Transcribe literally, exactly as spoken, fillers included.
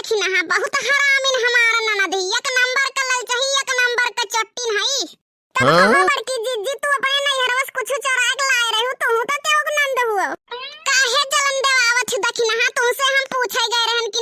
देखी ना, बहुत हरामिन हमार ननदी, एक नंबर का ललचही, एक नंबर का चट्टिन हई। तब हाँ? कहो बड़